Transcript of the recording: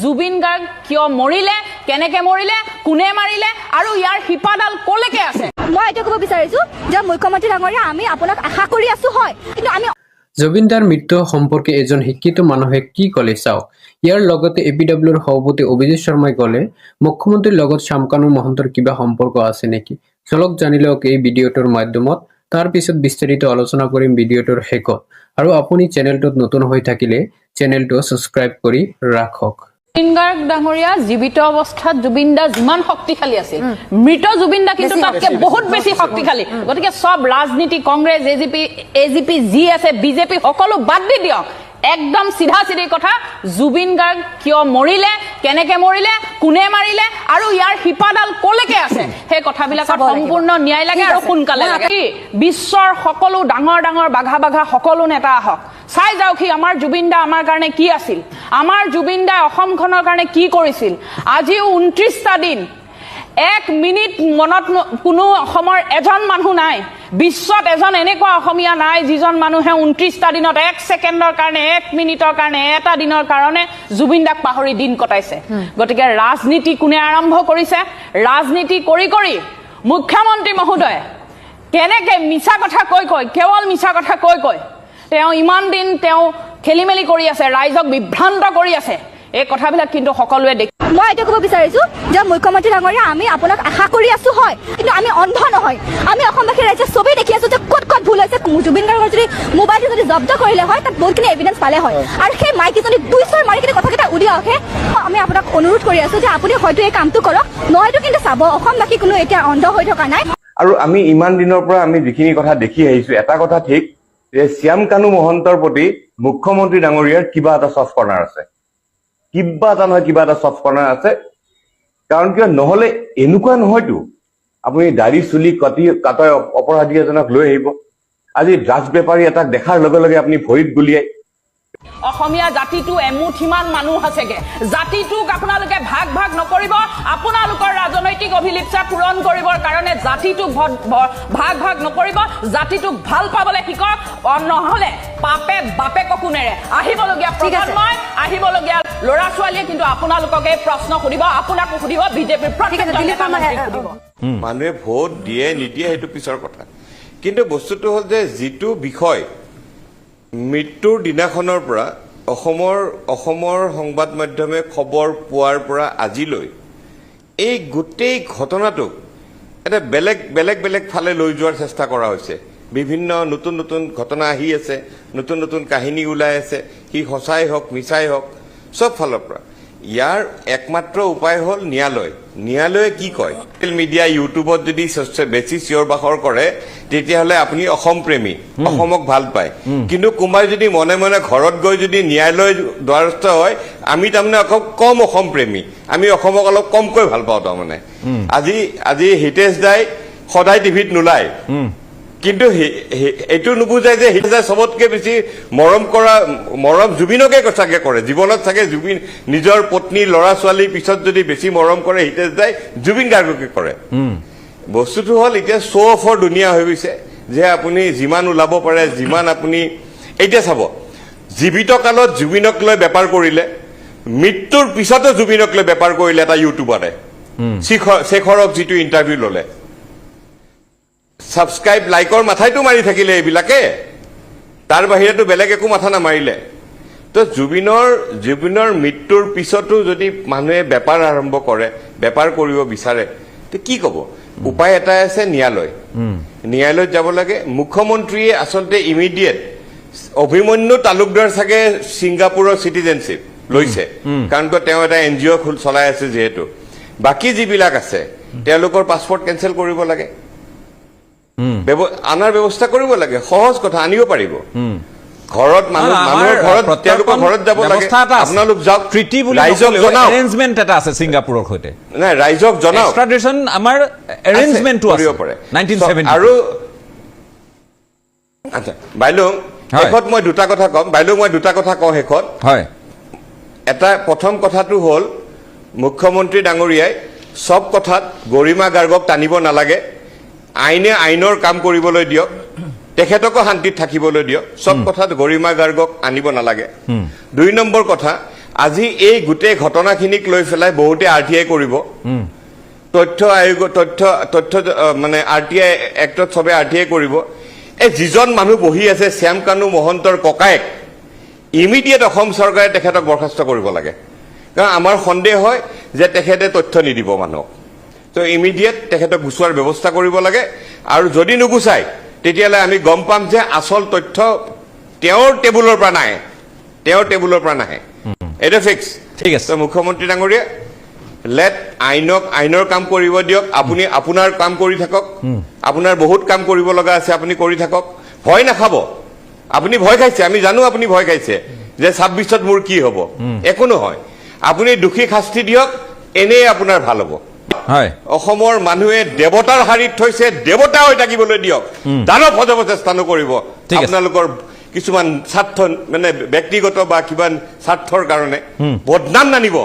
জুবিন গাৰ্গ কিয় মৰিলে, কেনেকে মৰিলে, কোনে মাৰিলে আৰু ইয়াৰ শিপাডাল কলৈকে আছে। মই এইটো ক'ব বিচাৰিছো যে মুখ্যমন্ত্ৰী ডাঙৰীয়া, আমি আপোনাক আশা কৰি আছো হয়, কিন্তু আমি জুবিনদাৰ মৃত্যু সম্পৰ্কে এজন শিক্ষিত মানুহে কি ক'লে চাওক। ইয়াৰ লগতে এ পি ডাব্লিউৰ সভাপতি অভিজিত শৰ্মাই ক'লে, মুখ্যমন্ত্ৰীৰ লগত শ্যামকানু মহন্তৰ কিবা সম্পৰ্ক আছে নেকি? চলক জানি লওক এই ভিডিঅ'টোৰ মাধ্যমত। তাৰ পিছত বিস্তাৰিত আলোচনা কৰিম ভিডিঅ'টোৰ শেষত। আৰু আপুনি চেনেলটোত নতুন হৈ থাকিলে চেনেলটো ছাবস্ক্ৰাইব কৰি ৰাখক। জুবিন গাৰ্গ ডাঙৰীয়া জীৱিত অৱস্থাত জুবিন দা যিমান শক্তিশালী আছিল, মৃত জুবিন দা কিন্তু তাতকে বহুত বেছি শক্তিশালী। গতিকে চব ৰাজনীতি, কংগ্ৰেছ, এজিপি, এজিপি যি আছে, বিজেপি, সকলো বাদ দি দিয়ক। একদম চিধা চিধি কথা, জুবিন গাৰ্গ কিয় মৰিলে, কেনেকে মৰিলে, কোনে মাৰিলে আৰু ইয়াৰ শিপাডাল কলৈকে আছে, সেই কথাবিলাকত চাব লাগিব। সম্পূৰ্ণ ন্যায় লাগে ঠিক আৰু আছে। সোনকালে লাগে। কি বিশ্বৰ সকলো ডাঙৰ ডাঙৰ বাঘা বাঘা সকলো নেতা আহক, চাই যাওক সি আমাৰ জুবিন দা আমাৰ কাৰণে কি আছিল, আমাৰ জুবিন দাই অসমখনৰ কাৰণে কি কৰিছিল। আজিও 29টা দিন এক মিনিট মনত কোনো অসমৰ এজন মানুহ নাই, বিশ্বত এজন এনেকুৱা অসমীয়া নাই যিজন মানুহে 29টা দিনত এক ছেকেণ্ডৰ কাৰণে, এক মিনিটৰ কাৰণে, এটা দিনৰ কাৰণে জুবিন দাক পাহৰি দিন কটাইছে। গতিকে ৰাজনীতি কোনে আৰম্ভ কৰিছে, ৰাজনীতি কৰি কৰি মুখ্যমন্ত্ৰী মহোদয়ে কেনেকে মিছা কথা কৈ কৈ, কেৱল মিছা কথা কৈ কৈ তেওঁ ইমান দিন তেওঁ খেলি মেলি কৰি আছে, ৰাইজক বিভ্ৰান্ত কৰি আছে, এই কথাবিলাক কিন্তু সকলোৱে দেখি। মই এইটো ক'ব বিচাৰিছো যে মুখ্যমন্ত্ৰী ডাঙৰীয়া, আমি আপোনাক আশা কৰি আছো হয়, কিন্তু আমি অন্ধ নহয়। আমি অসমবাসী ৰাইজে চবেই দেখি আছো যে ক'ত ক'ত ভুল হৈছে। জুবিন গাৰ্গৰ যদি মোবাইলটো যদি জব্দ কৰিলে হয়, তাত বহুতখিনি এভিডেন্স পালে হয় আৰু সেই মাইকীজনীক দুই চৰ মাৰি কিনে কথাকেইটা উলিয়াওকহে। আমি আপোনাক অনুৰোধ কৰি আছো যে আপুনি হয়তো এই কামটো কৰক, নহয়তো কিন্তু চাব অসমবাসী কোনো এতিয়া অন্ধ হৈ থকা নাই। আৰু আমি ইমান দিনৰ পৰা আমি যিখিনি কথা দেখি আহিছো, এটা কথা ঠিক যে শ্যাম কানু মহন্তৰ প্ৰতি মুখ্যমন্ত্ৰী ডাঙৰীয়াৰ কিবা এটা চফ্ট কৰ্ণাৰ আছে, কিবা এটা নহয় কিবা এটা চফ্ট কৰ্ণাৰ আছে। কাৰণ কিয় নহলে এনেকুৱা নহয়তো আপুনি দাড়ি চুলি কাটি কাটাই অপৰাধী এজনক লৈ আহিব। আজি ড্ৰাগছ বেপাৰী এটাক দেখাৰ লগে লগে আপুনি ভৰিত গুলিয়াই অসমীয়া জাতিটো এমুঠিমান মানুহ আছেগে, জাতিটোক আপোনালোকে ভাগ ভাগ নকৰিব। আপোনালোকৰ ৰাজনৈতিক অভিলিপ্সা পূৰণ কৰিবৰ কাৰণে জাতিটোক ভাগ ভাগ নকৰিব। জাতিটোক ভাল পাবলৈ শিকক, নহলে পাপে বাপেককো নেৰে। আহিবলগীয়া ঠিক আছে। প্ৰজন্মই, আহিবলগীয়া ল'ৰা ছোৱালীয়ে কিন্তু আপোনালোকক এই প্ৰশ্ন সুধিব, আপোনাকো সুধিব, বিজেপিৰ ঠিক আছে, প্ৰত্যেকজন দিলীপ নেতা শৰ্মা, মন্ত্ৰীক সুধিব। মানুহে ভোট দিয়ে নিদিয়ে সেইটো পিছৰ কথা, কিন্তু বস্তুটো হ'ল যে যিটো বিষয় মৃত্যুৰ দিনাখনৰ পৰা অসমৰ সংবাদ মাধ্যমে খবৰ পোৱাৰ পৰা আজিলৈ এই গোটেই ঘটনাটোক এটা বেলেগ বেলেগ বেলেগ ফালে লৈ যোৱাৰ চেষ্টা কৰা হৈছে। বিভিন্ন নতুন নতুন ঘটনা আহি আছে, নতুন নতুন কাহিনী ওলাই আছে, সি সঁচাই হওক মিছাই হওক, চব ফালৰ পৰা ইয়াৰ একমাত্ৰ উপায় হ'ল ন্যায়ালয়। ন্যায়ালয়ে কি কয়? ছ'চিয়েল মিডিয়া, ইউটিউবত যদি বেছি চিঞৰ বাখৰ কৰে, তেতিয়াহ'লে আপুনি অসম প্ৰেমী, অসমক ভাল পায়। কিন্তু কোনোবাই যদি মনে মনে ঘৰত গৈ যদি ন্যায়ালয় দ্বাৰস্থ হয়, আমি তাৰমানে অলপ কম অসম প্ৰেমী, আমি অসমক অলপ কমকৈ ভাল পাওঁ। তাৰমানে আজি হিতেশ দাই সদায় টিভিত নোলায়, কিন্তু এইটো নুবুজায় যে হিতেশ দাই চবতকে বেছি মৰম কৰা, মৰম জুবিনকে চাগে কৰে জীৱনত। চাগে জুবিন নিজৰ পত্নী, ল'ৰা ছোৱালীৰ পিছত যদি বেছি মৰম কৰে হিতেশ দাই, জুবিন গাৰ্গকে কৰে। বস্তুটো হ'ল এতিয়া শ্ব' অফৰ দুনীয়া হৈ গৈছে যে আপুনি যিমান ওলাব পাৰে, যিমান আপুনি এতিয়া চাব, জীৱিত কালত জুবিনক লৈ বেপাৰ কৰিলে, মৃত্যুৰ পিছতো জুবিনক লৈ বেপাৰ কৰিলে। এটা ইউটিউবাৰে শেখৰক যিটো ইণ্টাৰভিউ ল'লে, ছাবস্ক্ৰাইব লাইকৰ মাথাইতো মাৰি থাকিলে এইবিলাকে, তাৰ বাহিৰেতো বেলেগ একো মাথা নামাৰিলে। তো জুবিনৰ মৃত্যুৰ পিছতো যদি মানুহে বেপাৰ আৰম্ভ কৰে, বেপাৰ কৰিব বিচাৰে, তে কি ক'ব? উপায় এটাই আছে, ন্যায়ালয়। ন্যায়ালয়ত যাব লাগে। মুখ্যমন্ত্ৰীয়ে আচলতে ইমিডিয়েট, অভিমন্যু তালুকদাৰ চাগে ছিংগাপুৰৰ চিটিজেনশ্বিপ লৈছে, কাৰণ কিয় তেওঁ এটা এন জি অ' চলাই আছে যিহেতু। বাকী যিবিলাক আছে তেওঁলোকৰ পাছপৰ্ট কেঞ্চেল কৰিব লাগে, আনাৰ ব্যৱস্থা কৰিব লাগে। সহজ কথা, আনিব পাৰিব। ঘৰত মানুহ নহয়, মানুহৰ আমাৰ ঘৰত, তেওঁলোকৰ প্ৰত্যৰ্পণ ঘৰত যাব লাগে। ব্যৱস্থা এটা আছে। আপোনালোক যাওক, ট্ৰিটি বুলি ৰাইজক জনাওক। এৰেঞ্জমেণ্ট এটা আছে ছিংগাপুৰৰ সৈতে। নাই, ৰাইজক জনাওক। এক্সট্ৰাডিশ্যন আমাৰ এৰেঞ্জমেণ্টটো আছে কৰিব পাৰে 1970। আৰু আচ্ছা বাইদেউ, শেষত মই দুটা কথা ক'ম। বাইদেউ, মই দুটা কথা কওঁ শেষত। এটা প্ৰথম কথাটো হ'ল, মুখ্যমন্ত্ৰী ডাঙৰীয়াই চব কথাত গৰিমা গাৰ্গক টানিব নালাগে। আইনে আইনৰ কাম কৰিবলৈ দিয়ক, তেখেতকো শান্তিত থাকিবলৈ দিয়ক। চব কথাত গৰিমা গাৰ্গক আনিব নালাগে। দুই নম্বৰ কথা, আজি এই গোটেই ঘটনাখিনিক লৈ পেলাই বহুতে আৰ টি I কৰিব। তথ্য আয়োগ, তথ্য তথ্য মানে আৰ টি I এক্টত চবে আৰ টি I কৰিব। এই যিজন মানুহ বহি আছে, শ্যাম কানু মহন্তৰ ককায়েক, ইমিডিয়েট অসম চৰকাৰে তেখেতক বৰ্খাস্ত কৰিব লাগে, কাৰণ আমাৰ সন্দেহ হয় যে তেখেতে তথ্য নিদিব মানুহক। ত' ইমিডিয়েট তেখেতক গুচোৱাৰ ব্যৱস্থা কৰিব লাগে আৰু যদি নুগুচায়, তেতিয়াহ'লে আমি গম পাম যে আচল তথ্য তেওঁৰ টেবুলৰ পৰা নাহে, তেওঁৰ টেবুলৰ পৰা নাহে। এইটো ফিক্স। ঠিক আছে। ত' মুখ্যমন্ত্ৰী ডাঙৰীয়া, লেট আইনক আইনৰ কাম কৰিব দিয়ক। আপুনি আপোনাৰ কাম কৰি থাকক। আপোনাৰ বহুত কাম কৰিব লগা আছে, আপুনি কৰি থাকক। ভয় নাখাব। আপুনি ভয় খাইছে, আমি জানো আপুনি ভয় খাইছে যে 26ত মোৰ কি হ'ব। একো নহয়, আপুনি দোষীক শাস্তি দিয়ক, এনেই আপোনাৰ ভাল হ'ব। অসমৰ মানুহে দেৱতাৰ শাৰীত থৈছে, দেৱতা হৈ থাকিবলৈ দিয়ক। দানৱ সজাব চেষ্টা নকৰিব। ঠিক আছে। আপোনালোকৰ কিছুমান স্বাৰ্থ, মানে ব্যক্তিগত বা কিবা স্বাৰ্থৰ কাৰণে বদনাম নানিব।